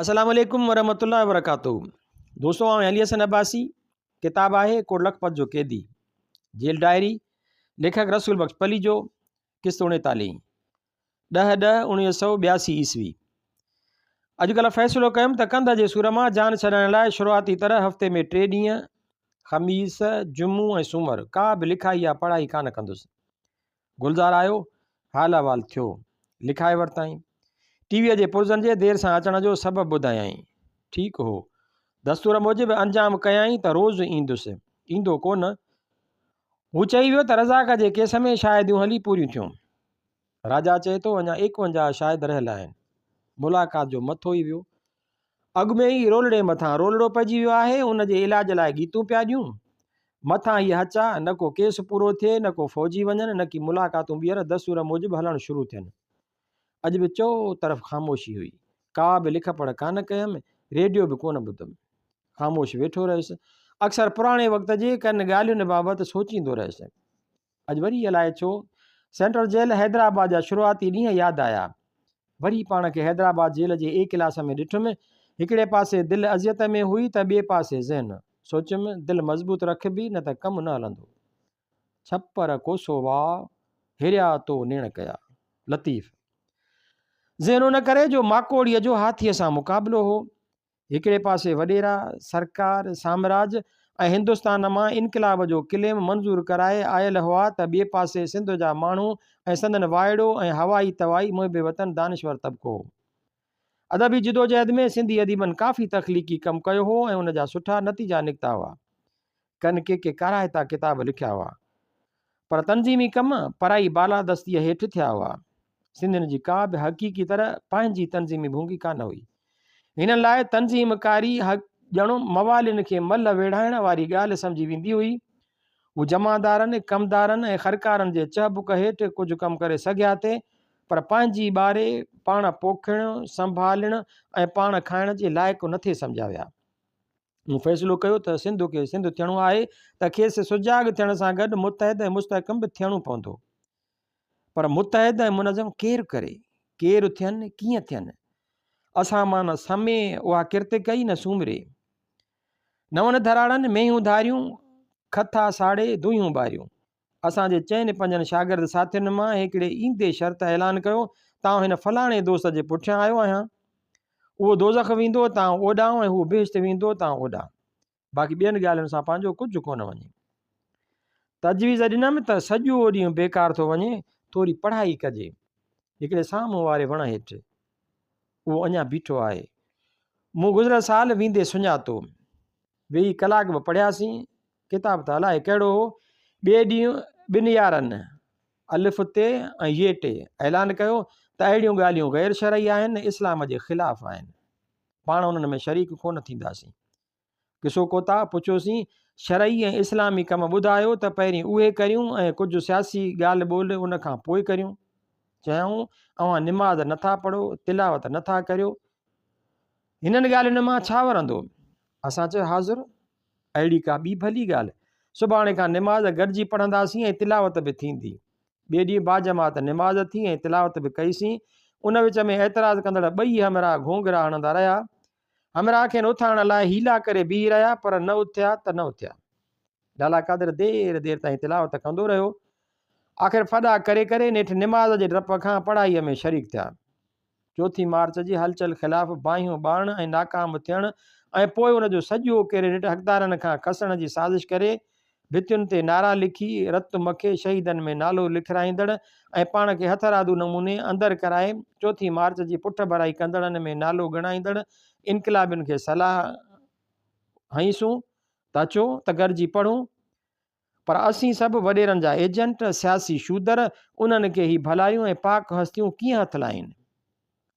السلام عليڪم ورحمة الله وبرڪاته دوستو آئون علي حسن عباسي ڪتاب آهي ڪوٽ لکپت جو قيدي جيل ڊائري ليکڪ رسول بخش پليجو قسط 39 10 10 1982 عيسوي اڄڪلهه فيصلو ڪيم ته ڪنڌ جي سور مان جان ڇڏائڻ لاء شروعاتي طرح هفتي ۾ 3 ڏينهن خميس جمعو ۽ سومر ڪا به لکائي يا پڙهائي ڪانه ڪندس گلزار آيو، حال احوال ٿيو. لکائي ورتائين. ٽي ويء جي پرزن جي دير سان اچڻ جو سبب ٻڌايائين. ٺيڪ هو. دستور موجب انجام ڪيائين ته روز ايندس. ايندو ڪونه. هو چئي ويو ته رزاق جي ڪيس ۾ شاهديون هلي پوريون ٿيون. راجا چئي ٿو اڃا 51 شاهد رهيل آهن. ملاقات جو مٿو ئي ويو. اڳ ۾ ئي رولڙي مٿان رولڙو پئجي ويو آهي، ان جي علاج لاء ڳيتون پيا ڏيون. مٿان هي هچا، نه ڪو ڪيس پورو ٿئي، نه ڪو فوجي وڃن، نه ڪي ملاقاتون ٻيهر دستور موجب هلڻ شروع ٿين. اڄ به چؤ طرف خاموشي هئي. ڪا به لک پڙهه ڪانه ڪيم، ريڊيو به ڪونه ٻڌم. خاموش ويٺو رهيس. اڪثر پراڻي وقت جي ڪن ڳالهين بابت سوچيندو رهيس. اڄ وري الائي ڇو سينٽرل جيل حيدرآباد جا شروعاتي ڏينهن ياد آيا. وري پاڻ کي حيدرآباد جيل جي اي ڪلاس ۾ ڏٺم. هڪڙي پاسي دل اذيت ۾ هئي ته ٻئي پاسي ذهن. سوچيم دل مضبوط رکبي نه ته ڪم نه هلندو. ڇپر ڪوسو واء، هريا تو نيڻ ڪيا. لطيف. ذهن ان ڪري جو ماڪوڙيء جو هاٿيء سان مقابلو هو. هڪڙي پاسي وڏيرا، سرڪار، سامراج ۽ هندستان مان انقلاب جو ڪليم منظور ڪرائي آيل هئا ته ٻئي پاسي سنڌ جا ماڻهو ۽ سندن وائڙو ۽ هوائي توائي محب وطن دانشور طبقو هو. ادبي جدوجهد ۾ سنڌي اديبن ڪافي تخليقي ڪم ڪيو هو ۽ ان جا سٺا نتيجا نڪتا هئا. ڪن ڪي ڪي ڪارائتا ڪتاب لکيا هئا. پر تنظيمي ڪم پرائي بالادستيء هيٺ ٿيا هئا. سنڌين جي ڪا به حقيقي طرح پنهنجي تنظيمي ڀونگي ڪانه هئي. هنن لاء تنظيم ڪاري ڄڻ موالين کي ملهه ويڙهائڻ واري ڳالهه سمجهي ويندي هئي. هو جمعدارن، ڪمدارن ۽ خرڪارن جي چهبڪ هيٺ ڪجهه ڪم ڪري سگهيا ٿي، پر پنهنجي ٻاري پاڻ پوکڻ، سنڀالڻ ۽ پاڻ کائڻ جي لائق نٿي سمجهيا ويا. مون فيصلو ڪيو ته سنڌ کي سنڌ ٿيڻو آهي ته کيس سجاڳ ٿيڻ سان گڏ متحد ۽ مستحڪم به ٿيڻو پوندو. پر متحد ۽ منظم ڪير ڪري؟ ڪير ٿين؟ ڪيئن ٿين؟ اسان مان نه سمي اها ڪرت ڪئي نه سومري. نون ڌراڙن مينهون ڌاريون، کٿا ساڙي دونهيون ٻاريون. اسان جي چئن پنجن شاگرد ساٿين مان هڪڙي ايندي شرط اعلان ڪيو ته آئون هن فلاڻي دوست جي پٺيان آيو آهيان. اهو دوزخ ويندو ته آئون اوڏانهن ۽ هو بهشت ويندو ته آئون اوڏانهن. باقي ٻين ڳالهين سان پنهنجو ڪجهه ڪونه وڃي. تجويز ڏنم ته سڄو ڏينهن بيڪار ٿو وڃي، ٿوري پڙهائي ڪجي. هڪڙي سامهون واري وڻ هيٺ اهو اڃا بيٺو آهي. مون گذريل سال ويندي سڃاتو. ويهي ڪلاڪ به پڙهياسين. ڪتاب ته الائي ڪهڙو هو. ٻئي ڏينهن ٻن يارن، الف تي ۽ ي ٽي، اعلان ڪيو ته اهڙيون ڳالهيون غير شرعي آهن، اسلام جي خلاف آهن. پاڻ انهن ۾ شريڪ ڪونه ٿينداسين. قصو ڪوتاهه پڇيوسين، شرعي ۽ اسلامي ڪم ٻڌايو ته پهرين اهي ڪريون ۽ ڪجهه سياسي ڳالهه ٻولهه ان کان پوء ڪريون. چيائون، اوهان نماز نٿا پڙهو، تلاوت نٿا ڪريو، هنن ڳالهين مان ڇا ورندو؟ اسان چيو، حاضر! اهڙي ڪا ٻي ڀلي ڳالهه؟ سڀاڻي کان نماز گڏجي پڙهنداسين ۽ تلاوت به ٿيندي. ٻئي ڏينهن باجماعت نماز ٿي ۽ تلاوت به ڪئيسين. ان وچ ۾ اعتراض ڪندڙ ٻئي همراهه گهونگهرا هڻندا رهيا. همراهه کين اٿارڻ لاء حيلا ڪري بيهي رهيا پر نه اٿيا ته نه اٿيا. لالا قادر دير دير تائين تلاوت ڪندو رهيو. آخر ڦڏا ڪري ڪري نيٺ نماز جي ڊپ کان پڙهائيء ۾ شريڪ ٿيا. چوٿين مارچ جي هلچل خلاف باهيون ٻارڻ ۽ ناڪام ٿيڻ ۽ پوء ان جو سڄو ڪريڊٽ حقدارن کان کسڻ جي سازش ڪري ڀتين تي نعرا لکي رت مکي شهيدن ۾ نالو لکرائيندڙ ۽ پاڻ کي هٿرادو نموني اندر ڪرائي چوٿين مارچ جي پٺڀرائي ڪندڙن ۾ نالو ڳڻائيندڙ انقلابين کي صلاح هنئيسون ته اچو ته گڏجي پڙهون پر اسين سڀ وڏيرن جا ايجنٽ، سياسي شودر، انهن کي هي ڀلايون ۽ پاڪ هستيون ڪيئن هٿ لائين؟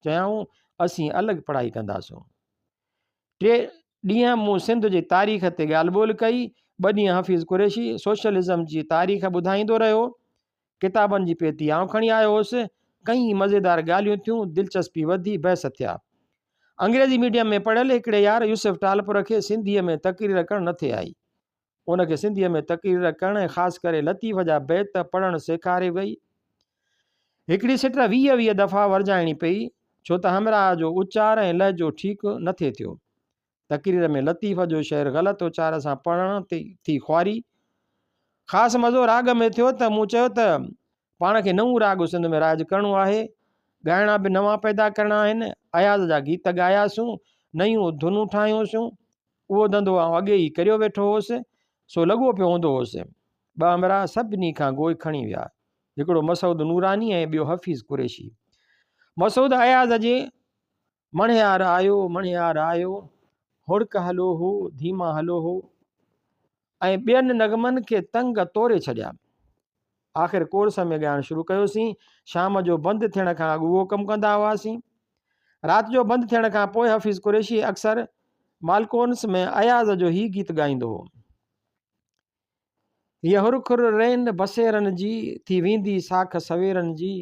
چيائون، اسين الڳ پڙهائي ڪنداسون. ٽي ڏينهن مون سنڌ جي تاريخ تي ڳالهه ٻولهه ڪئي، ٻه ڏينهن حفيظ قريشي سوشلزم جي تاريخ ٻڌائيندو رهيو. ڪتابن جي پيتي آئون کڻي آيو هوس. ڪئين مزيدار ڳالهيون ٿيون، دلچسپي وڌي، بحث ٿيا. انگريزي ميڊيم ۾ پڙهيل هڪڙي يار يوسف ٽالپر کي سنڌيء ۾ تقرير ڪرڻ نٿي آئي. ان کي سنڌيء ۾ تقرير ڪرڻ ۽ خاص ڪري لطيف جا بيت پڙهڻ سيکاري وئي. هڪڙي سٽ 20 20 دفعا ورجائڻي پئي، ڇو ته همراهه جو اچار ۽ لهجو ٺيڪ نه ٿي ٿيو. تقرير ۾ لطيف جو شعر غلط اچار سان پڙهڻ تي ٿي خواري. خاص مزو راڳ ۾ ٿيو ته مون چيو ته پاڻ کي نئون راڳ سنڌ ۾ رائج ڪرڻو آهي، ڳائڻا به نوان پيدا ڪرڻا آهن. اياز جا گيت ڳاياسون، نيون ڌنون ٺاهيونسون. اهو ڌنڌو آئون اڳي ئي ڪريو ويٺو هوس، سو لڳو پيو هوندو هوس. ٻه همراهه سڀني کان گوء کڻي ويا. هڪڙو مسعود نوراني ۽ ٻيو حفيظ قريشي. مسعود اياز جي مڻهيار آيو، مڻهيار آيو، هڙڪ هلو هو، ڌيما هلو هو ۽ ٻين نغمن کي تنگ توري ڇڏيا. آخر ڪورس ۾ ڳائڻ شروع ڪيوسين. شام جو بند ٿيڻ کان اڳ اهو ڪم ڪندا هئاسين. رات جو بند ٿيڻ کان پوء حفيظ قريشي اڪثر مالڪونس ۾ اياز جو هي گيت ڳائيندو هو. هيء هر کر رين بسيرن جي، ٿي ويندي ساک سويرن جي،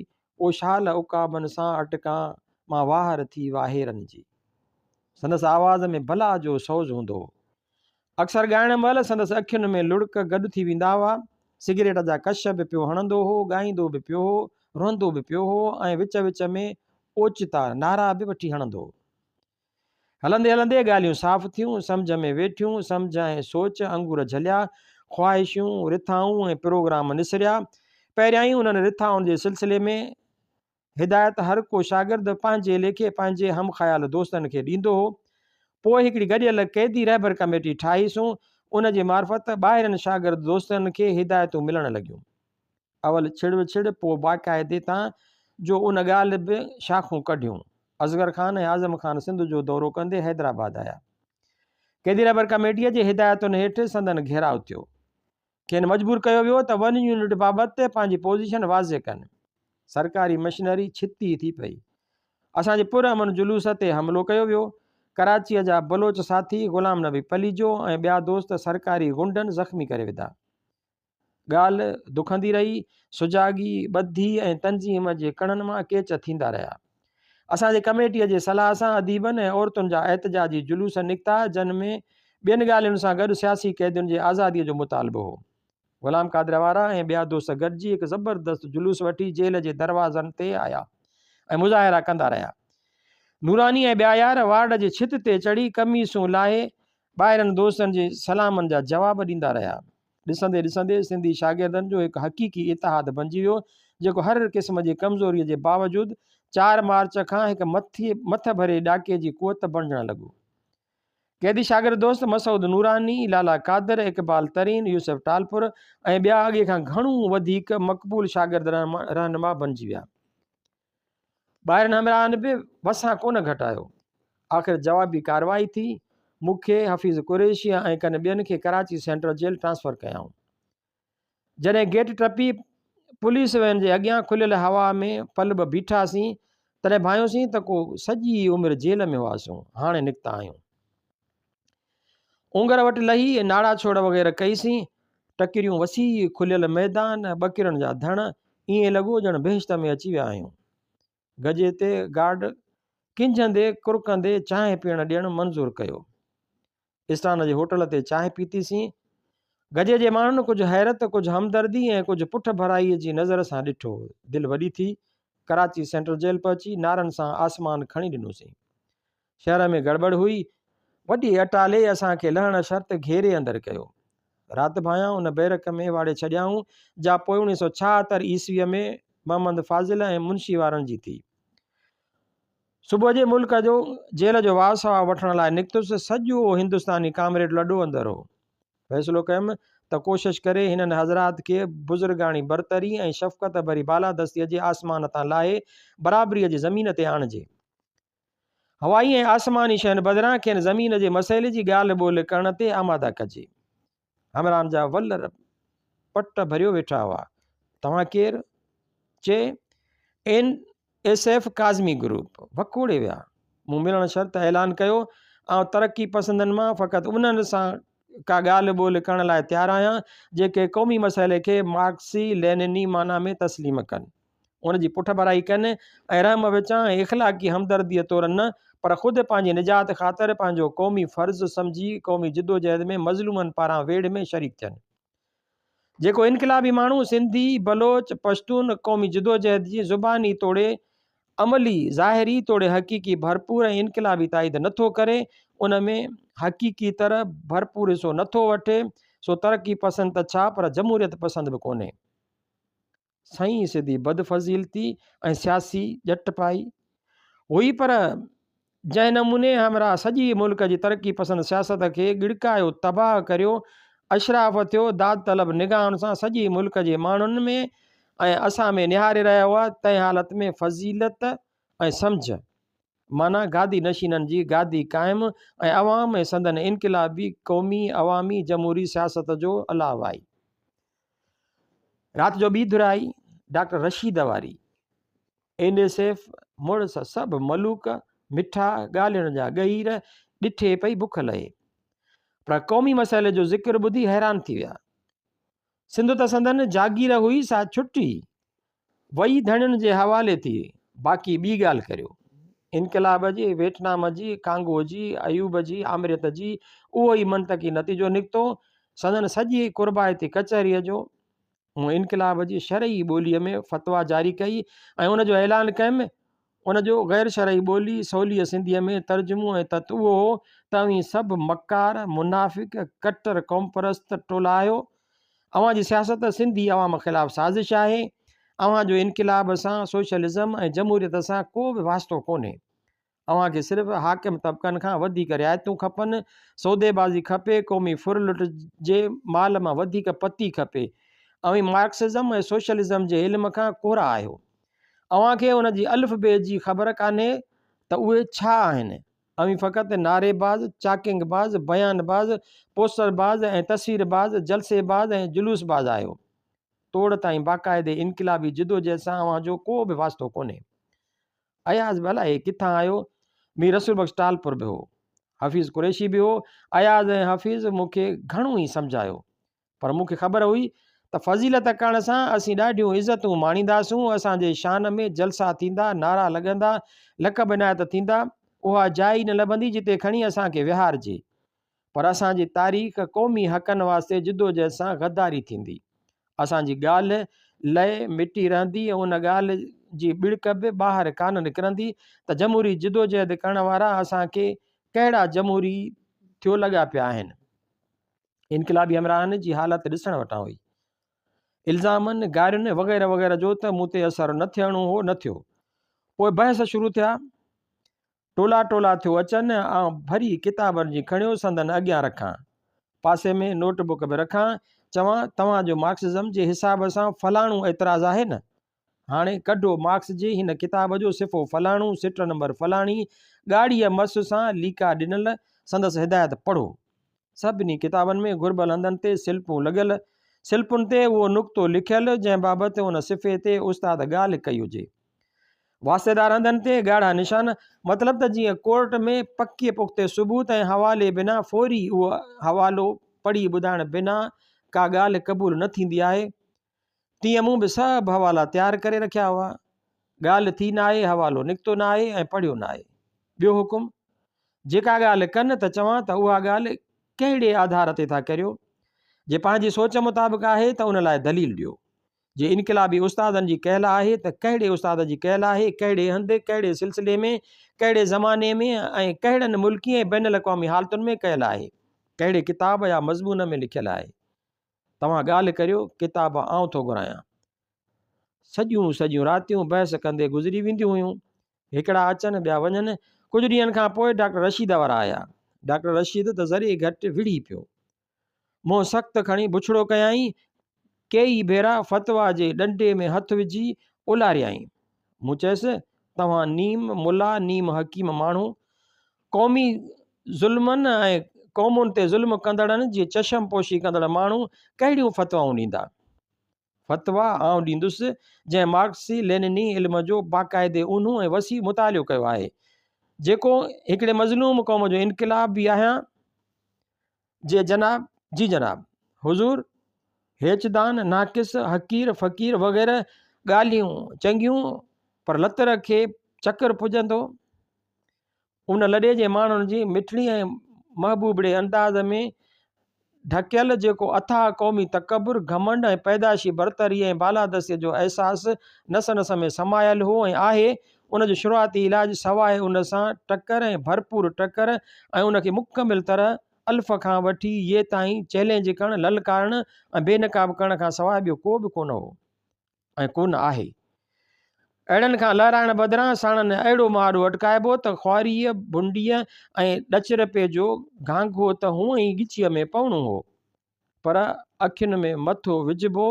او شال عقابن سان اٽڪان، مان واهر ٿي واهيرن جي. سندس آواز ۾ بلا جو سوز هوندو هو. اڪثر ڳائڻ مهل سندس اکين ۾ لڙڪ گڏ ٿي ويندا هئا. سگريٽ جا ڪش به پيو هڻندو هو، ڳائيندو به پيو هو، روئندو به پيو هو ۽ وچ وچ ۾ اوچتا نعرا به وٺي هڻندو هو. هلندي هلندي ڳالهيون صاف ٿيون، سمجهه ۾ ويٺيون، سمجهه ۽ سوچ انگور جهليا، خواهشون، رٿائون ۽ پروگرام نسريا. پهريائين انهن رٿائن جي سلسلي ۾ هدايت هر ڪو شاگرد پنهنجي ليکي پنهنجي هم خيال دوستن کي ڏيندو هو. پوء هڪڙي گڏيل قيدي رهبر ڪميٽي ٺاهي سون، ان جي معرفت ٻاهرين شاگرد دوستن کي هدايتون ملڻ لڳيون. اول ڇڙ وڇڙ پوء باقاعدي تان جو ان ڳالهه به شاخون ڪڍيون. اصغر خان ۽ اعظم خان سنڌ جو دورو ڪندي حيدرآباد آيا. قيدي رهبر ڪميٽيء جي هدايتن هيٺ سندن گهيراء ٿيو. کين مجبور ڪيو ويو ته ون يونٽ بابت پنهنجي پوزيشن واضح ڪن. سرڪاري مشنري ڇتي ٿي پئي. اسان جي پرامن جلوس تي حملو ڪيو ويو. ڪراچيء جا بلوچ ساٿي غلام نبي پليجو ۽ ٻيا دوست سرڪاري غنڊن زخمي ڪري وڌا. ڳالهه دکندي رهي، سجاڳي، ٻڌي ۽ تنظيم جي ڪڻن مان ڪيچ ٿيندا رهيا. اسان جي ڪميٽيء جي صلاح سان اديبن ۽ عورتن جا احتجاجي جلوس نڪتا، جن ۾ ٻين ڳالهين سان گڏ سياسي قيدين جي آزاديء جو مطالبو هو. غلام قادر وارا ۽ ٻيا دوست گڏجي هڪ زبردست جلوس وٺي جيل جي دروازن تي آيا ۽ مظاهرا ڪندا رهيا. نوراني ۽ ٻيا يار وارڊ جي ڇت تي چڙهي قميصون لاهي ٻاهرين دوستن جي سلامن جا جواب ڏيندا رهيا. ڏسندي ڏسندي سنڌي شاگردن جو هڪ حقيقي اتحاد بنجي ويو، جيڪو هر قسم جي ڪمزوريء جي باوجود چار مارچ کان هڪ مٿي مٿڀري ڏاڪي جي قوت بڻجڻ لڳو. قيدي شاگرد دوست مسعود نوراني، لالا قادر، اقبال ترين، يوسف ٽالپر ۽ ٻيا اڳي کان گهڻو وڌيڪ مقبول شاگرد رهنما بنجي ويا. ٻاهرين همراهن به وسان ڪونه گهٽايو. آخر جوابي ڪارروائي ٿي. مون کي، حفيظ قريشيء ۽ ڪن ٻين کي ڪراچي سينٽرل جيل ٽرانسفر ڪيائون. جڏهن گيٽ ٽپي پوليس وين جي اڳيان کليل هوا ۾ پل ٻه بيٺاسين، تڏهن ڀانيوسين ته ڪو سڄي عمر جيل ۾ هئاسون، هاڻي نڪتا آهيون. اونگر وٽ لهي ناڙا ڇوڙ وغيره ڪئيسين. ٽڪريون وسيع کليل ميدان، ٻڪرين جا ڌڻ، ائين لڳو ڄڻ بهشت ۾ اچي ويا آهيون. گجي تي گارڊ ڪنجهندي ڪرڪندي چانهه پيئڻ ڏيڻ منظور ڪيو. اسٽان جي هوٽل تي چانهه پيتيسين. گجي جي ماڻهن ڪجهه حيرت، ڪجهه همدردي ۽ ڪجهه پٺڀرائيء جي نظر سان ڏٺو. دل وڏي ٿي. ڪراچي سينٽرل جيل پهچي نعرن سان آسمان کڻي ڏنوسين. شهر ۾ گڙٻڙ هئي. وڏي اٽالي اسان کي لهڻ شرط گهيري اندر ڪيو. رات ڀانيان ان بئرڪ ۾ واڙي ڇڏيائون، جا پوء 1976 عيسويء ۾ محمد فاضل ۽ منشي وارن جي ٿي. صبح جي ملڪ جو جيل جو واء سواء وٺڻ لاء نڪتس، سڄو هندستاني ڪامريڊ لڏو اندر هو. فيصلو ڪيم ته ڪوشش ڪري هنن حضرات کي بزرگاڻي برتري ۽ شفقت ڀري بالادستيء جي آسمان تان لاهي برابريء جي زمين تي آڻجي. هوائي ۽ آسماني شين بدران کين زمين جي مسئلي جي ڳالهه ٻولهه ڪرڻ تي آماده ڪجي. همراهن جا ولر پٽ ڀريو ويٺا هئا. توهان ڪير؟ چي، N S F Kazmi group. وڪوڙي ويا. مون ملڻ شرط اعلان ڪيو، آئون ترقي پسندن مان فقط انهن سان ڪا ڳالهه ٻولهه ڪرڻ لاء تيار آهيان، جيڪي قومي مسئلي کي مارڪسي لينني معنيٰ ۾ تسليم ڪن. ان جي پٺڀرائي ڪن ۽ رحم وچان ۽ اخلاقي همدرديء طور نه پر خود پنهنجي نجات خاطر پنهنجو قومي فرض سمجهي قومي جدوجهد ۾ مظلومن پاران ويڙهه ۾ شريڪ ٿين. جيڪو انقلابي ماڻهو سنڌي، بلوچ، پشتون قومي جدوجهد جي زباني توڙي عملي، ظاهري توڙي حقيقي ڀرپور ۽ انقلابي تائيد نٿو ڪري، ان ۾ حقيقي طرح ڀرپور حصو نٿو وٺي، سو ترقي پسند ته ڇا پر جمهوريت پسند به ڪونهي. سئين سڌي بدفضيلتي ۽ سياسي ڄٽ پائي هئي پر جنهن نموني همراهه سڄي ملڪ جي ترقي پسند سياست کي ڳڙڪايو تباهه ڪريو اشراف ٿيو داد طلب نگاهن سان سڄي ملڪ جي ماڻهن ۾ ۽ اسان ۾ نهاري رهيا هئا تنهن حالت ۾ فضيلت ۽ سمجهه معنيٰ گادي نشينن جي گادي قائم ۽ عوام ۽ سندن انقلابي قومي عوامي جمهوري سياست جو الله وائي رات جو ٻي ڌر آئي ڊاڪٽر رشيد واري. اين ايس ايف مڙس سڀ ملوڪ، مٺا، ڳالهين جا ڳهير، ڏٺي پئي بک لهي. پر قومي مسئلي جو ذڪر ٻڌي حيران ٿي ويا. سنڌ ته سندن جاگير هئي سا ڇٽي وئي ڌڻين جي حوالي ٿي، باقي ٻي ڳالهه ڪريو. انقلاب جي، ويٽنام جي، ڪانگو جي، ايوب جي آمريت جي اهو ئي منطقي نتيجو نڪتو. سندن سڄي قربائتي ڪچهريء جو مون انقلاب جي شرعي ٻوليء ۾ فتويٰ جاري ڪئي ۽ ان جو اعلان ڪيم. ان جو غير شرعي ٻولي سوليء سنڌيء ۾ ترجمو ۽ تت اهو هو ته اوهين سڀ مڪار، منافق، ڪٽر قومپرست ٽولا آهيو. اوهان جي سياست سنڌي عوام خلاف سازش آهي. اوهان جو انقلاب سان، سوشلزم ۽ جمهوريت سان ڪو به واسطو ڪونهي. اوهان کي صرف حاڪم طبقن کان وڌيڪ رعايتون کپن، سوديبازي کپي، قومي ڦر لٽ جي مال مان وڌيڪ پتي کپي. اوهين مارڪسزم ۽ سوشلزم جي علم کان ڪورا آهيو. اوهان کي ان جي الف بي جي خبر ڪانهي ته اهي ڇا آهن. اوهين فقط نعري باز، چاڪنگ باز، بيان باز، پوسٽر باز ۽ تصوير باز، جلسي باز ۽ جلوس باز آهيو. توڙ تائين باقاعدي انقلابي جدوجهد سان اوهان جو ڪو به واسطو ڪونهي. اياز به الائي ڪٿان آيو. مير رسول بخش ٽالپر به هو. حفيظ قريشي به هو. اياز ۽ حفيظ مون کي گهڻو ئي سمجهايو. پر مون کي خبر هئي ته فضيلت ڪرڻ سان اسين ڏاڍيون عزتون ماڻينداسون، اسان جي شان ۾ جلسا ٿيندا، نعرا لڳندا، لقب عنايت ٿيندا، اها جاء ئي نه لڀندي جتي کڻي اسان کي ويهارجي. پر اسان جي تاريخ قومي حقن واسطي جدوجهد سان غداري ٿيندي. اسان جي ڳالهه لئه مٽي رهندي ۽ ان ڳالهه جي ٻڙڪ به ٻاهر ڪانه نڪرندي ته جمهوري جدوجهد ڪرڻ وارا اسان کي ڪهڙا جمهوري ٿيو لڳا پيا آهن. انقلابي همراهن جي حالت ڏسڻ وٽان هئي. الزامن، گارين وغيره وغيره جو ته مون تي اثر نه ٿيڻو هو نه ٿيو. پوء بحث شروع ٿيا. ٽولا ٽولا ٿيو اچن، آئون ڀري ڪتابن جي کڻيو سندن اڳيان رکان. پاسي ۾ نوٽ بڪ به رکان، چوان توهان جو مارڪسزم جي حساب سان فلاڻو اعتراض آهي نه؟ هاڻي ڪڍو مارڪس جي هن ڪتاب جو صفحو فلاڻو، سٽ نمبر فلاڻي، ڳاڙهيء مس سان ليڪا ڏنل، سندس هدايت پڙهو. سڀني ڪتابن ۾ گهربل هنڌن تي سلپون لڳل، سلپن تي اهو نقطو لکيل، جنهن بابت ان صفحي تي استاد ڳالهه ڪئي هجي. واسطيدار هنڌن تي ڳاڙها نشان، مطلب ته جيئن ڪورٽ ۾ پڪي پختي ثبوت ۽ حوالي بنا فوري اهو حوالو پڙهي ٻڌائڻ بنا ڪا ڳالهه قبول نه ٿيندي آهي، تيئن مون به سڀ حوالا تيار ڪري رکيا هئا. ڳالهه ٿي ناهي، حوالو نڪتو ناهي ۽ پڙهيو ناهي. ٻيو حڪم، جيڪا ڳالهه ڪن ته چوان ته اها ڳالهه ڪهڙي آڌار تي ٿا ڪريو؟ جي پنهنجي سوچ مطابق آهي ته ان لاء دليل ڏيو. جي انقلابي استادن جي ڪيل آهي ته ڪهڙي استاد جي ڪيل آهي، ڪهڙي هنڌ، ڪهڙي سلسلي ۾، ڪهڙي زماني ۾ ۽ ڪهڙن ملڪي ۽ بين الاقوامي حالتن ۾ ڪيل آهي، ڪهڙي ڪتاب يا مضمون ۾ لکيل آهي. توهان ڳالهه ڪريو، ڪتاب آئون ٿو گهرايان. سڄيون سڄيون راتيون بحث ڪندي گذري وينديون هيون. هڪڙا اچن ٻيا وڃن. ڪجهه ڏينهن کان پوء ڊاڪٽر رشيد وارا آيا. ڊاڪٽر رشيد ته ذري گهٽ وڙهي پيو. منهن سخت کڻي بڇڙو ڪيائين. ڪيئي ڀيرا فتويٰ جي ڏنڊي ۾ هٿ وجهي اولاريائين. مون چيس، توهان نيم ملا نيم حڪيم ماڻهو، قومي ظلمن ۽ قومن تي ظلم ڪندڙن جي چشم پوشي ڪندڙ ماڻهو ڪهڙيون فتوائون ڏيندا؟ فتويٰ آئون ڏيندس، جنهن مارڪسي لينني علم جو باقاعدي اونهون ۽ وسيع مطالعو ڪيو آهي، جيڪو هڪڙي مظلوم قوم جو انقلاب به آهيان. جي جناب، جي جناب، حضور، هيچدان، ناقص، حقير، فقير وغيره ڳالهيون چڱيون پر لتر کي چڪر پڄندو. ان لڏي جي ماڻهن جي مٺڙي ۽ محبوبڙي انداز ۾ ڍڪيل جيڪو اٿاهه قومي تڪبر، گهمنڊ ۽ پيدائشي برتري ۽ بالادستيء جو احساس نس نس ۾ سمايل هو ۽ آهي، ان جو شروعاتي علاج سواء ان سان ٽڪر ۽ ڀرپور ٽڪر ۽ ان کي مڪمل طرح الف کان وٺي يي تائين چئلينج ڪرڻ، للڪارڻ ۽ بي نقاب ڪرڻ کان سواء ٻيو ڪو به ڪونه هو ۽ ڪونه آهي. اهڙن کان لهرائڻ بدران ساڻن اهڙو مهاڏو اٽڪائبو ته خواريء، ڀنڊيء ۽ ڏچرپي جو گهانگهو ته هونء ئي ڳچيء ۾ پوڻو هو، پر اکين ۾ مٿو وجهبو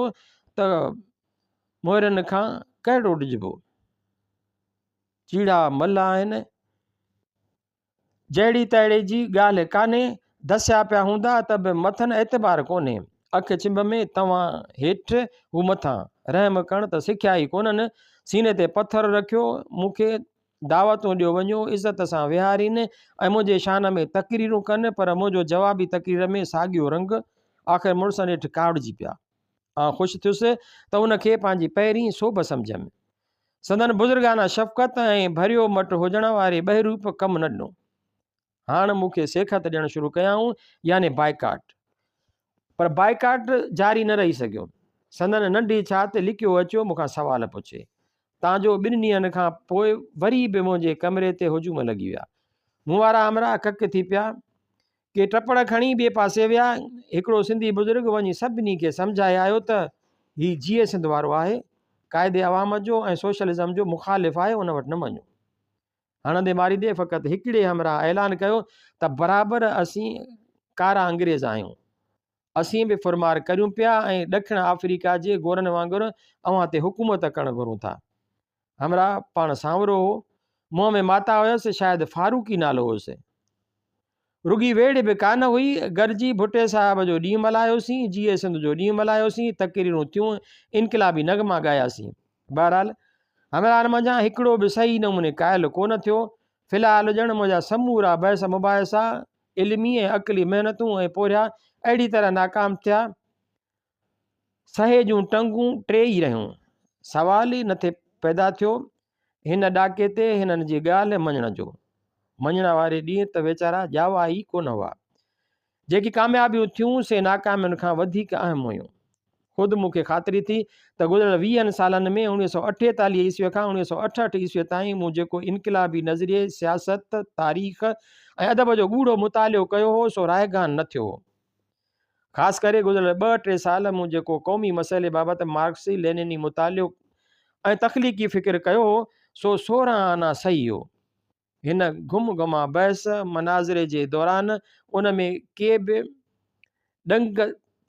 ته مهرن کان ڪهڙو ڊڄبو؟ چيڙا ملهه آهن. جهڙي تهڙي جي ڳالهه ڪانهي، دسيا پيا هوندا ته به مٿن اعتبار ڪونهي. اک ڇنڀ ۾ توهان هيٺ، هو مٿان. رحم ڪرڻ ته سکيا ئي ڪونهن. سيني تي پٿر رکيو مون کي دعوتون ڏيو وڃو، عزت سان ويهارين ۽ منهنجي شان ۾ تقريرون ڪن، پر منهنجو جوابي تقرير ۾ ساڳيو رنگ. آخر مڙس نيٺ ڪاوڙجي پيا. آئون خوش ٿيس ته ان کي پنهنجي پهرين سوڀ سمجهيم. سندن بزرگانه شفقت ۽ ڀريو مٽ هجڻ واري ٻهروپ ڪم نه ڏنو. هاڻ مون کي سيکت ڏيڻ شروع ڪيائون يعني بائيڪاٽ. پر بائيڪاٽ جاري نه رهي سگهيو. سندن ننڍي ڇات لڪيو اچيو مون کان سوال پڇي. تان جو ٻن ڏينهن کان پوء وري به منهنجي ڪمري تي هجوم لڳي ويا. مون وارا همراهه ڪڪ ٿي پيا. ڪي ٽپڙ کڻي ٻئي پاسي ويا. هڪڙو سنڌي بزرگ وڃي سڀني کي سمجهائي آيو ته هي جيئي سنڌ وارو آهي، قائد عوام جو ۽ سوشلزم جو مخالف آهي، ان وٽ نه وڃو. هڻندي ماريندي فقط هڪڙي همراهه اعلان ڪيو ته برابر اسين ڪارا انگريز آهيون. اسين به ڦرمار ڪريون پيا ۽ ڏکڻ آفريڪا جي گورن وانگر اوهان تي حڪومت ڪرڻ گهرون ٿا. همراهه پاڻ سانورو هو. منهن ۾ ماتا هيس، شايد فاروقي نالو هيس. رڳي ويڙهه به ڪانه هئي. گڏجي ڀٽي صاحب جو ڏينهن ملهايوسين، جيئي سنڌ جو ڏينهن ملهايوسين، تقريرون ٿيون، انقلابي نغما ڳاياسين. بهرحال همراهن منجهان هڪڙو به صحيح نموني قائل ڪونه ٿيو. في الحال ڄڻ منهنجا سمورا بحث مباحثا، علمي ۽ عقلي محنتون ۽ پورهيا اهڙي طرح ناڪام ٿيا، سهي جون ٽنگون ٽي ئي رهيون. سوال ئي نٿي پيدا ٿيو هن ڏاڪي تي هنن جي ڳالهه مڃڻ جو. مڃڻ واري ڏينهن ته ويچارا ڄاوا ئي ڪونه هئا. جيڪي ڪاميابيون ٿيون سي ناڪامين کان وڌيڪ اهم هيون. خود مون کي خاطري ٿي ته گذريل ويهن سالن ۾ 1948 عيسوي کان 1968 عيسوي تائين مون جيڪو انقلابي نظريي، سياست، تاريخ ۽ ادب جو ڳوڙهو مطالعو ڪيو هو سو رائگان نه ٿيو هو. خاص ڪري گذريل ٻه ٽي سال مون جيڪو قومي مسئلي بابت مارڪسي لينني مطالعو ۽ تخليقي فڪر ڪيو هو، سو 16 آنا صحيح هو. هن گهم گما بحث مناظري جي دوران ان ۾ ڪي به ڏنگ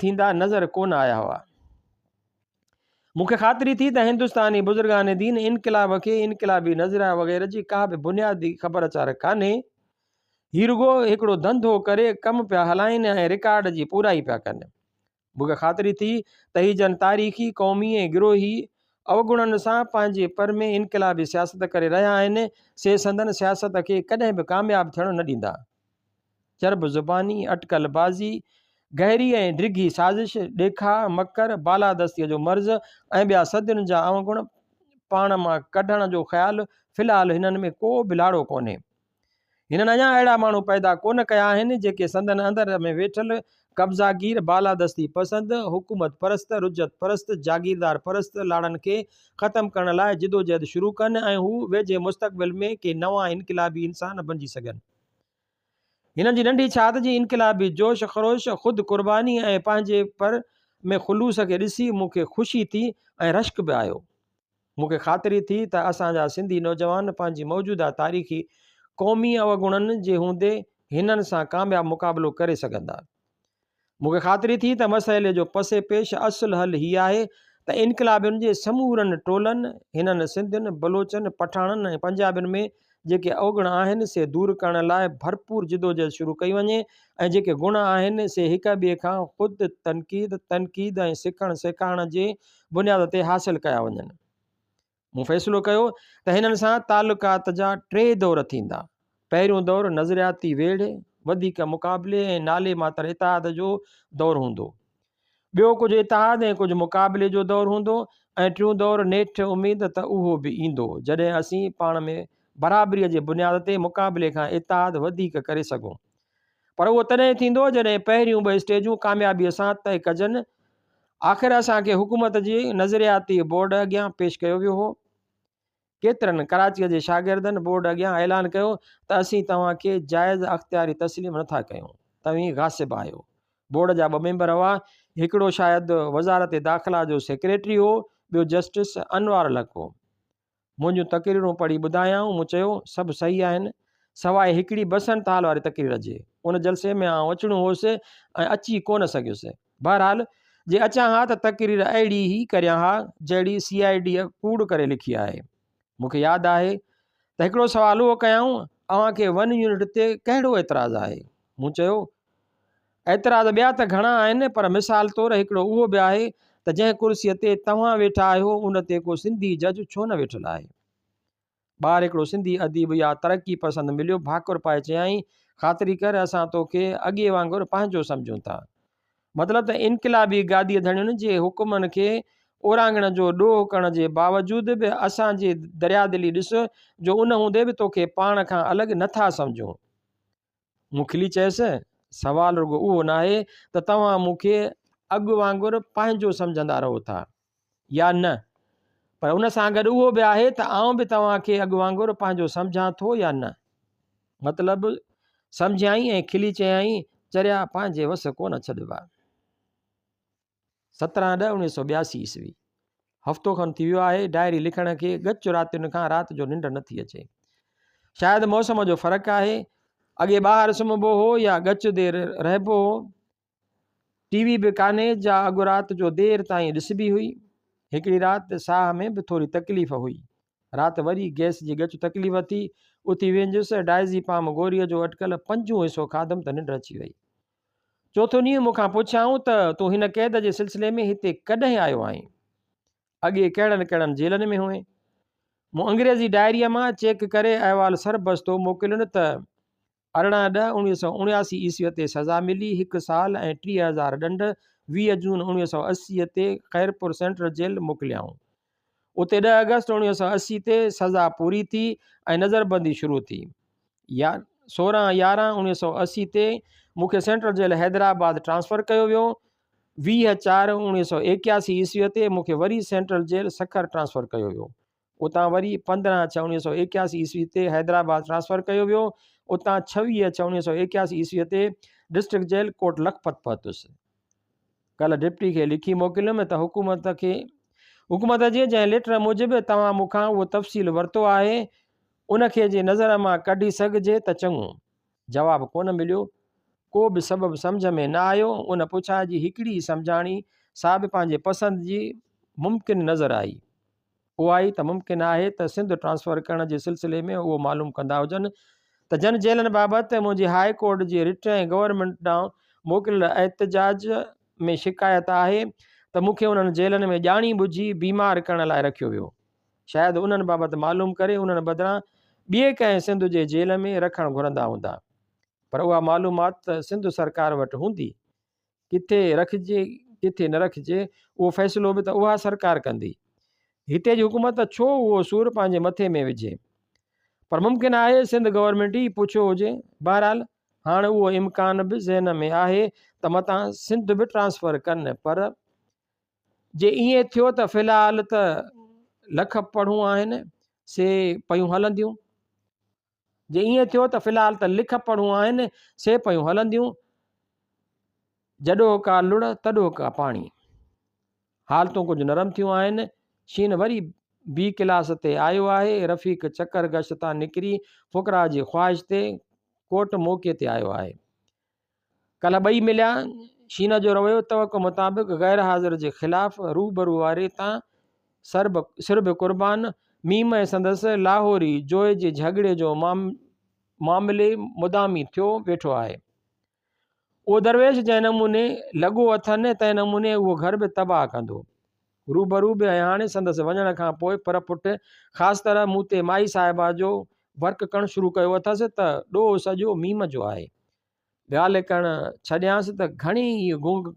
ٿيندا نظر ڪونه آيا هئا. مون کي خاطري ٿي ته هندستاني بزرگان دين انقلاب کي انقلابي نظريا وغيره جي ڪا به بنيادي خبر چار ڪانهي. هي رڳو هڪڙو ڌنڌو ڪري ڪم پيا هلائين ۽ رڪارڊ جي پورائي پيا ڪن. مون کي خاطري ٿي ته هي جن تاريخي، قومي ۽ گروهي اوگڻن سان پنهنجي پر ۾ انقلابي سياست ڪري رهيا آهن، سي سندن سياست کي ڪڏهن به ڪامياب ٿيڻ نه ڏيندا. چرب زباني، اٽڪل بازي، گهري ۽ ڊگهي سازش، ڏيکاء، مڪر، بالادستيء جو مرض ۽ ٻيا صدين جا اوگڻ پاڻ مان ڪڍڻ جو خيال في الحال هنن ۾ ڪو به لاڙو ڪونهي. هنن اڃا اهڙا ماڻهو پيدا ڪونه ڪيا آهن، جيڪي سندن اندر ۾ ويٺل قبضاگير، بالادستي پسند، حڪومت پرست، رجعت پرست، جاگيردار پرست لاڙن کي ختم ڪرڻ لاء جدوجهد شروع ڪن ۽ هو ويجهي مستقبل ۾ ڪي نوان انقلابي انسان بنجي سگهن. هنن جي ننڍي ڇات جي انقلابي جوش خروش، خود قرباني ۽ پنهنجي پر ۾ خلوص کي ڏسي مون کي خوشي ٿي ۽ رشڪ به آيو. مون کي خاطري ٿي ته اسان جا سنڌي نوجوان پنهنجي موجوده تاريخي قومي اوگڻن جي هوندي هنن سان ڪامياب مقابلو ڪري سگهندا. مون کي خاطري ٿي ته مسئلي جو پس پيش اصل حل هي آهي ته انقلابين جي سمورن ٽولن، هنن سنڌين، بلوچن، پٺاڻن ۽ پنجابين ۾ جيڪي اوگڻ آهن سي دور ڪرڻ لاء ڀرپور جدوجهد شروع ڪئي وڃي ۽ جيڪي گڻ آهن سي هڪ ٻئي کان خود تنقيد، تنقيد ۽ سکڻ سيکارڻ جي بنياد تي حاصل ڪيا وڃن. مون فيصلو ڪيو ته هنن سان تعلقات جا ٽي دور ٿيندا. پهريون دور نظرياتي ويڙهه، وڌيڪ مقابلي ۽ نالي ماتر اتحاد جو دور هوندو. ٻيو ڪجهه اتحاد ۽ ڪجهه مقابلي جو دور هوندو ۽ ٽيون دور نيٺ اميد ته اهو به ايندو جڏهن اسين پاڻ ۾ برابريء جي بنياد تي مقابلي کان اتحاد وڌيڪ ڪري سگهون. پر اهو تڏهن ٿيندو جڏهن پهريون ٻه اسٽيجون ڪاميابيء سان طئي ڪجن. آخر اسان کي حڪومت جي نظرياتي بورڊ اڳيان پيش ڪيو ويو هو. ڪيترن ڪراچيء جي شاگردن بورڊ اڳيان اعلان ڪيو ته اسين توهان کي جائز اختياري تسليم نٿا ڪيون، توهين غاصب آهيو. بورڊ جا ٻه ميمبر هئا، هڪڙو شايد وزارت داخلا جو سيڪريٽري هو، ٻيو جسٽس انوار الحق هو. منهنجون تقريرون پڙهي ٻڌايائون، مون چيو، سڀ صحيح آهن، سواء هڪڙي بسنت هال واري تقرير جي. ان جلسي ۾ آئون اچڻو هوس ۽ اچي ڪونه سگهيس. بهرحال، جي اچان ها ته تقرير اهڙي ئي ڪريان ها، جهڙي سي I ڊيء ڪوڙ ڪري لکي آهي. مون کي ياد آهي ته هڪڙو سوال اهو ڪيائون، اوهان کي ون يونٽ تي ڪهڙو اعتراض آهي؟ مون چيو، اعتراض ٻيا ته گهڻا آهن، پر مثال طور هڪڙو اهو به آهي ته جنهن ڪرسيء تي توهان ويٺا آهيو، ان تي ڪو سنڌي جج ڇو نه ويٺل آهي؟ ٻاهر هڪڙو سنڌي اديب يا ترقي پسند مليو، ڀاڪر پائي چيائين، خاطري ڪر اسان توکي اڳي وانگر پنهنجو سمجهون ٿا. مطلب ته انقلابي گاديء ڌڻين جي حڪمن کي اورانگهڻ جو ڏوهه ڪرڻ جي باوجود به اسان جي دريادلي ڏس جو ان هوندي به توکي پاڻ کان الڳ نه ٿا سمجهون. مون کلي چيس، سوال رڳو اهو ناهي ته توهان مون کي اڳ وانگر پنهنجو سمجهندا رهو ٿا يا نه، پر ان سان گڏ اهو به آهي ته آئون به توهان کي اڳ وانگر پنهنجو سمجهان ٿو يا نه. مطلب سمجهيائين ۽ کلي چيائين، چريا پنهنجي وس ڪونه ڇڏبا. 17 ڏهه 1982 عيسوي. هفتو کن ٿي ويو آهي، ڊائري لکڻ کي ڳچ راتين کان رات جو ننڊ نه ٿي اچي. شايد موسم جو فرق آهي. اڳي ٻاهر سمهبو هو يا ڳچ دير رهبو هو. ٽي وي به ڪانهي جا اڳ رات جو دير تائين ڏسبي هئي. هڪڙي رات ساهه ۾ به ٿوري تڪليف هئي. رات وري گئس جي ڳچ تڪليف ٿي. اٿي وينجس، ڊائزيپام گوريء جو اٽڪل پنجون حصو کاڌم ته ننڊ اچي وئي. چوٿون ڏينهن مون کان پڇيائون ته تون هن قيد جي سلسلي ۾ هتي ڪڏهن آيو آهين؟ اڳي ڪهڙن ڪهڙن جيلن ۾ هئين؟ مون انگريزي ڊائريء مان چيڪ ڪري احوال سربستو موڪلين ته 18 ڏهه 1979 عيسويء تي سزا ملي، هڪ سال ۽ 30,000 ڏنڊ، 20 جون 1980 تي خيرپور سينٽرل جيل موڪليائون. اتي 10 آگسٽ 1980 تي سزا پوري ٿي ۽ نظربندي شروع ٿي. 16 يارهن 1980 تي مون کي سينٽرل جيل حيدرآباد ٽرانسفر ڪيو ويو. 20 چار 1981 عيسويء تي مون کي وري سينٽرل جيل سکر ٽرانسفر ڪيو ويو. اتان وري 15 ڇهه 1981 عيسوي تي حيدرآباد ٽرانسفر ڪيو ويو. اتان 26 ڇهه 1981 عيسويء تي ڊسٽرڪٽ جيل ڪوٽ لکپت پهتس. ڪلهه ڊپٽي کي لکي موڪليم ته حڪومت کي حڪومت جي جنهن ليٽر موجب توهان مون کان اهو تفصيل ورتو آهي ان کي جي نظر مان ڪڍي سگهجي ته چڱو. جواب ڪونه مليو. ڪو به سبب سمجهه ۾ نه آيو. ان پڇا جي هڪڙي ئي سمجهاڻي سا به پنهنجي پسند جي ممڪن نظر آئي. اها ئي ته ممڪن آهي ته سنڌ ٽرانسفر ڪرڻ جي سلسلي ۾ اهو معلوم ڪندا هجن ته جن جيلن بابت منهنجي هاء ڪورٽ جي رٽ ۽ گورنمينٽ ڏانهن موڪليل احتجاج ۾ شڪايت آهي ته مون کي انهن جيلن ۾ ڄاڻي ٻجهي بيمار ڪرڻ لاء رکيو ويو. شايد انهن بابت معلوم ڪري انهن بدران ٻئي ڪنهن سنڌ جي جيل ۾ رکڻ گهرندا هوندا. پر اها معلومات ته سنڌ سرڪار وٽ هوندي. ڪٿي رکجي ڪٿي نه رکجي اهو فيصلو به ته اها سرڪار ڪندي. هتي جي حڪومت ڇو اهو سور پنهنجي مٿي ۾ وجهي. پر ممڪن آهي سنڌ گورنمينٽ ئي پڇيو هجي. بهرحال هاڻ اهو امڪان به ذهن ۾ آهي ته متان سنڌ به ٽرانسفر ڪن پر جي ائين ٿيو ته في الحال ته لک پڙهون آهن سي پيون هلنديون. جي ائين ٿيو ته في الحال ته لک پڙهون آهن، سي پيون هلنديون. جڏو ڪا لڙ، تڏو ڪا پاڻي. حالتون ڪجهه نرم ٿيون آهن. شين وري بي ڪلاس تي آيو آهي. رفيق چڪر گشت تان نڪري فقراء جي خواهش تي ڪوٽ موقعي تي آيو آهي. ڪلهه ٻئي مليا. شين جو رويو توقع مطابق غير حاضر جي خلاف روبرو واري تان سر به قربان. ميم ۽ سندس لاهوري جوئي جي جهڳڙي جو معاملي مدامي ٿيو ويٺو آهي. اهو درويش جنهن نموني لڳو اٿن تنهن نموني اهو گهر به تباهه ڪندو. روبرو به ۽ هاڻي سندس وڃڻ کان پوء پر پٽ خاص طرح مون تي مائي صاحبه جو ورڪ ڪرڻ شروع ڪيو اٿس ته ڏوهه سڄو ميم جو آهي. ڳالهه ڪرڻ ڇڏيانس ته گهڻي ئي گونگ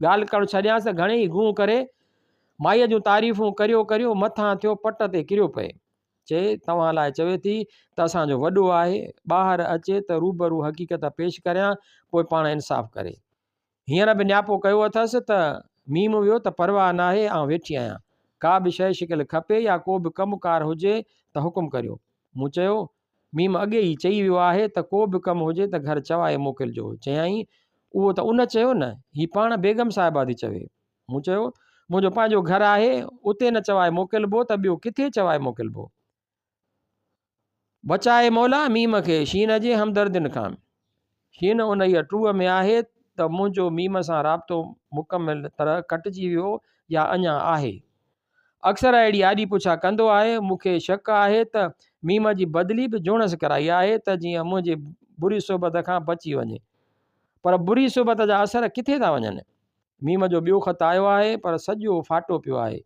ڳالهه ڪرڻ ڇڏيانس ته گهڻي ئي گونگ ڪري مائيء جون تعريفون ڪريو ڪريو مٿان ٿيو پٽ تي ڪريو پئي. چي توهان لاء چوي ٿي ته اسان جو وڏو آهي، ٻاهر اچي ته روبرو حقيقت پيش ڪريان پوء پاڻ انصاف ڪري. هينئر به نياپو ڪيو اٿس ته ميم ويو ته پرواهه ناهي آئون ويٺي آهيان. ڪا به شيء شڪل کپي يا ڪو به ڪم ڪار هجي ته حڪم ڪريو. مون چيو، ميم اڳي ئي چئي ويو آهي ته ڪو به ڪم هجي ته گهر چوائي موڪلجو. چيائين، اهو ته ان چيو نه، هي پاڻ بيگم صاحبه ٿي چوي. مون چيو، منهنجو پنهنجو گهر آهي، اتي نه چوائي موڪلبو ته ٻيو ڪٿي چوائي موڪلبو؟ بچائي مولا ميم کي شين جي همدردين کان. شين انهيء ٽوهه ۾ آهي ته منهنجو ميم سان رابطو مڪمل طرح ڪٽجي ويو يا اڃا آهي. اڪثر اهڙي آڏي پڇا ڪندو آهي. مون کي شڪ آهي ته ميم جي بدلي به جوڻس ڪرائي آهي ته جيئن منهنجي بري صحبت کان بچي وڃي. پر بري صحبت جا اثر ڪٿي ٿا وڃن؟ ميم جو ٻيو خط آيو آهي پر سڄو ڦاٽو پيو آهي.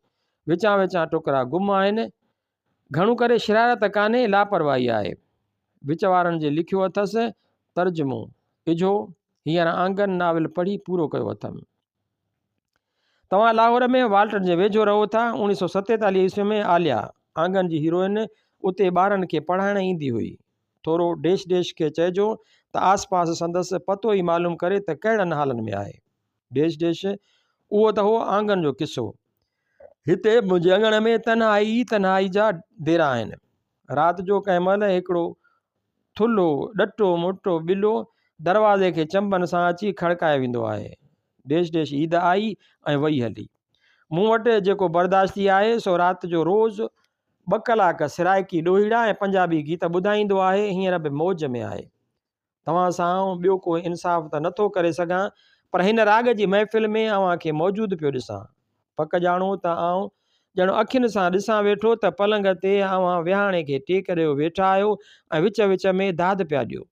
وچان وچان ٽڪرا گم آهن. گهڻو ڪري شرارت ڪانهي، لاپرواهي آهي. وچ وارن جي لکيو اٿس، ترجمو، اجهو، هينئر آنگن ناول پڙهي پورو ڪيو اٿم. توهان لاهور ۾ والٽن جي ويجهو رهو ٿا. 1947 عيسوي ۾ عاليا، آنگن جي هيروئن، اتي ٻارن کي پڙهائڻ ايندي هئي. ٿورو ڊيش ڊيش کي چئجو ته آس پاس سندس پتو ئي معلوم ڪري ته ڪهڙن حالن ۾ آهي. ڊيش ڊيش، اهو ته هو آنگن جو قصو. هتي منهنجي اڱڻ ۾ تنهائي ئي تنهائي جا ديرا آهن. رات جو ڪنهن مهل هڪڙو ٿلهو، ڏٽو موٽو ٻلو دروازي کي چنبن سان اچي کڙڪائي ويندو آهي. ڊيش ڊيش عيد آئي ۽ وئي هلي. مون وٽ جيڪو برداشتي آهي سو رات جو روز ٻه ڪلاڪ سرائيڪي ڏوهيڙا ۽ پنجابي گيت ٻڌائيندو آهي، هينئر به موج ۾ آهي. توهان سان آئون ٻيو ڪو انصاف ته نٿو ڪري سگهان، پر هن راڳ جي محفل ۾ اوهان کي موجود پيو ڏسان. پڪ ڄاڻو ته آئون ڄڻ اکين سان ڏسان ويٺو ته پلنگ تي اوهان ويهاڻي کي ٽيڪ ڏيو ويٺا آهيو ۽ وچ وچ ۾ داد پيا ڏيو.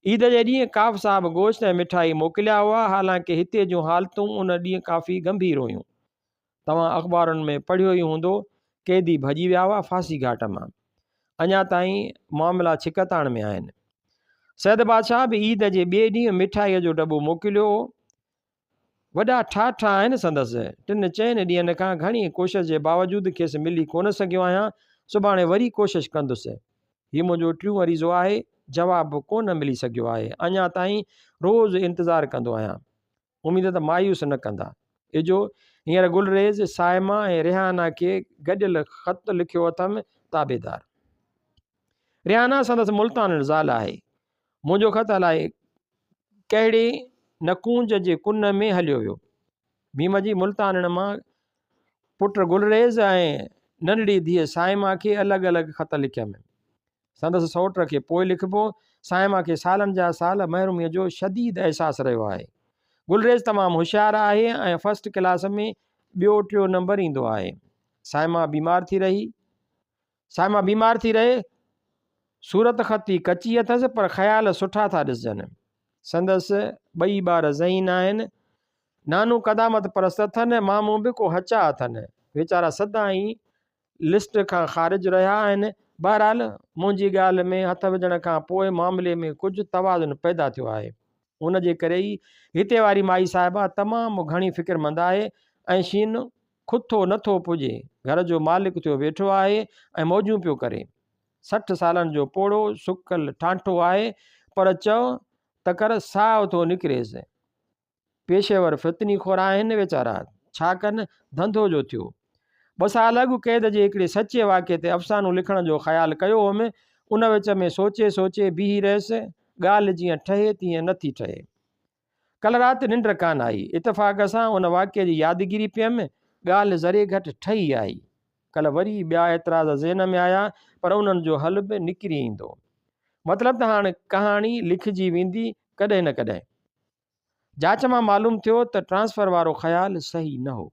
عيد جي ڏينهن ڪاف صاحب گوشت ۽ مٺائي موڪليا هئا، حالانڪه هتي جون حالتون ان ڏينهن ڪافي گنڀير هيون. توهان اخبارن ۾ پڙهيو ئي هوندو، قيدي ڀڄي ويا هئا ڦاسي گهاٽ مان. اڃا تائين معاملا ڇڪتاڻ ۾ آهن. سيد بادشاهه به عيد جي ٻئي ڏينهن مٺائيء جو ڊٻو موڪليو هو. وڏا ٺاٺ آهن سندس. ٽن چئن ڏينهن کان گهڻي ڪوشش جي باوجود کيس ملي ڪونه سگهيو آهيان. سڀاڻي وري ڪوشش ڪندس. هي منهنجو ٽيون عريضو آهي، جواب ڪونه ملي سگهيو آهي. اڃا تائين روز انتظار ڪندو آهيان. اميد ته مايوس نه ڪندا. اجهو هينئر گلريز، صائمه ۽ ريحانه کي گڏيل خط لکيو اٿم، تابعدار. ريحانه سندس ملتانڻ زال آهي. منهنجو خط الائي ڪهڙي نه ڪونج جي ڪن ۾ هليو ويو. ڀيم جي ملتانڻ مان پٽ گلريز ۽ ننڍڙي ڌيء صائمه کي الڳ الڳ خط لکيم. سندس سئوٽ کي پوء لکبو. صائمه کي سالن جا سال محروميء جو شديد احساس رهيو آهي. گلريز تمام هوشيار آهي ۽ فرسٽ ڪلاس ۾ ٻيو ٽيو نمبر ايندو آهي. صائمه بيمار ٿي رهي. صائمه بيمار ٿي رهي. صورتخطي ڪچي اٿس پر خيال سٺا ٿا ڏسجن. سندس ٻئي ٻار ذهين آهن. نانو قدامت پرست اٿن، مامو به ڪو هچا اٿن. ويچارا سدائين لسٽ کان خارج رهيا آهن، بهرحال منهنجي ڳالهه ۾ هٿ وجهڻ کان پوء معاملي ۾ ڪجهه توازن پيدا ٿيو آهي، ان جي ڪري ئي هتي واري مائي صاحبه تمام گهڻي فڪرمند آهي ۽ شين کٿو نه ٿو پڄي، گهر جو مالڪ ٿيو ويٺو آهي ۽ موجون پيو ڪري. 60 سالن جو پوڙهو سڪل ٺانٺو آهي پر چئو ته ڪر ساهه ٿو نڪريس. پيشيور فتني خور آهن ويچارا، ڇا ڪن، ڌنڌو جو ٿيو. ٻه سال اڳ قيد جي هڪڙي سچي واقعي تي افسانو لکڻ جو خيال ڪيو هوم، ان وچ ۾ سوچي سوچي بيهي رهيس، ڳالهه جيئن ٺهي تيئن نه ٿي ٺهي. ڪلهه رات ننڊ ڪانه آئي، اتفاق سان ان واقعي جي يادگيري پيم، ڳالهه ذري گهٽ ٺهي آئي. ڪلهه وري ٻيا اعتراض ذهن ۾ آيا، پر انهن جو حل به نڪري ايندو. مطلب ته هاڻ ڪهاڻي لکجي ويندي ڪڏهن نه ڪڏهن. جاچ مان معلوم ٿيو ته ٽرانسفر وارو خيال صحيح نه هو.